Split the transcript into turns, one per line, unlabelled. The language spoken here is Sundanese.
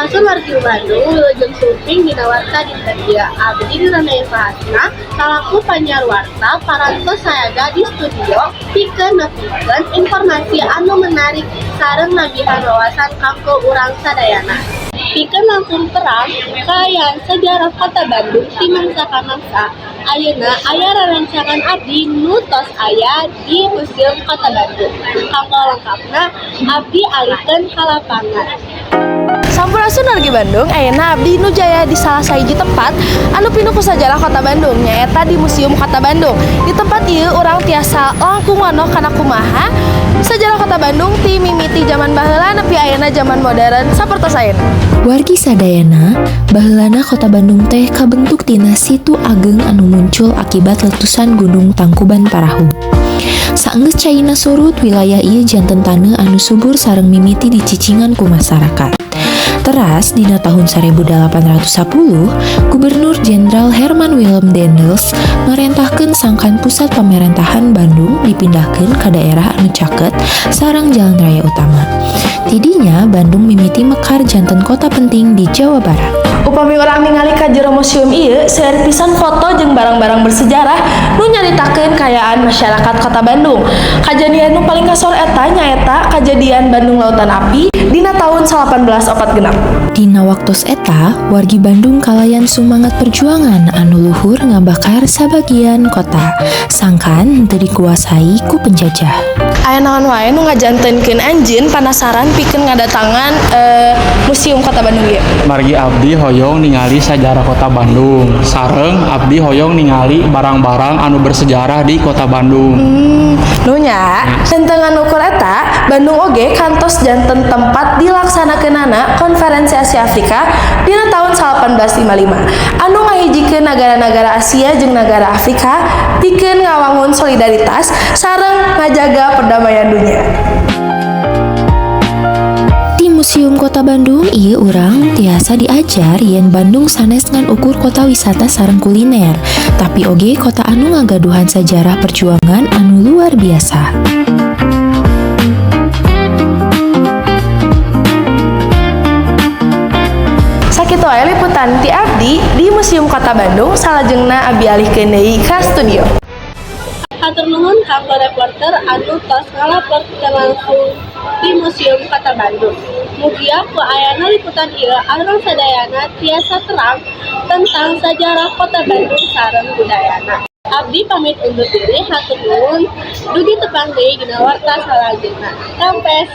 Sampurasun, wargi Bandung, wilujeng sumping dina Warta dinten ieu. Abdi Dina Hasna salaku panyiar warta parantos sayaga di studio pikeun nepikeun informasi anu menarik sareng nabihan wawasan kanggo urang sadayana. Pikeun langkung terang kaayaan sejarah Kota Bandung ti mangsa ka mangsa, ayeuna aya rerencangan abdi nu tos aya di Museum Kota Bandung. Kanggo lengkapna, abdi alihkeun ka lapangan.
Sampurasun, wargi Bandung, ayeuna abdi nuju aya di salah sahiji tempat anu pinuh ku sajarah Kota Bandung, nyaeta di Museum Kota Bandung. Di tempat ieu urang tiasa langkung wanoh kana kumaha sejarah Kota Bandung ti mimiti zaman baheula nepi ayeuna zaman modern sapertos ayeuna.
Wargi sadayana, baheulana Kota Bandung teh kabentuk tina situ ageng anu muncul akibat letusan Gunung Tangkuban Parahu. Saenggeus caina surut, wilayah ieu janten taneuh anu subur sareng mimiti dicicingan ku masyarakat. Teras dina tahun 1810, Gubernur Jenderal Herman Willem Daendels marentahkeun sangkan pusat pamarentahan Bandung dipindahkeun ka daerah anu caket sareng jalan raya utama. Tidinya Bandung mimiti mekar janten kota penting di Jawa Barat.
Upami urang ningali ka jero museum ieu, seueur pisan foto jeung barang-barang bersejarah nu nyaritakeun kaayaan masyarakat Kota Bandung. Kajadian nu paling kasohor eta nyaeta kajadian Bandung Lautan Api dina tahun 1846.
Dina waktos eta, wargi Bandung kalayan sumangat perjuangan anu luhur ngabakar sabagian kota, sangkan teu dikuasai ku penjajah.
Aya naon wae nu ngajantenkeun anjeun panasaran pikeun ngadatangan Museum Kota Bandung ieu?
Margi abdi hoyong ningali sajarah Kota Bandung, sareng abdi hoyong ningali barang-barang anu bersejarah di Kota Bandung.
Nu nya, henteu ngan ukur eta, Bandung oge kantos janten tempat dilaksanakeunana Konferensi Asia Afrika dina tahun 1855 anu ngahijikeun nagara-nagara Asia jeung nagara Afrika pikeun ngawangun solidaritas sareng ngajaga perdamaian dunia.
Di Museum Kota Bandung ieu urang tiasa diajar yen Bandung sanes ngan ukur kota wisata sareng kuliner, tapi oge kota anu ngagaduhan sajarah perjuangan anu luar biasa.
Sakitu wae liputan ti abdi di Museum Kota Bandung, salajengna abdi alihkeun deui ka studio.
Hatur nuhun kanggo reporter anu tos ngalaporkeun langsung di Museum Kota Bandung. Mugia ku ayana liputan ieu urang sadayana tiasa terang tentang sajarah Kota Bandung sareng budayana. Abdi pamit undur diri, hatur nuhun, dugi tepang deui dina warta salajengna. Rampes.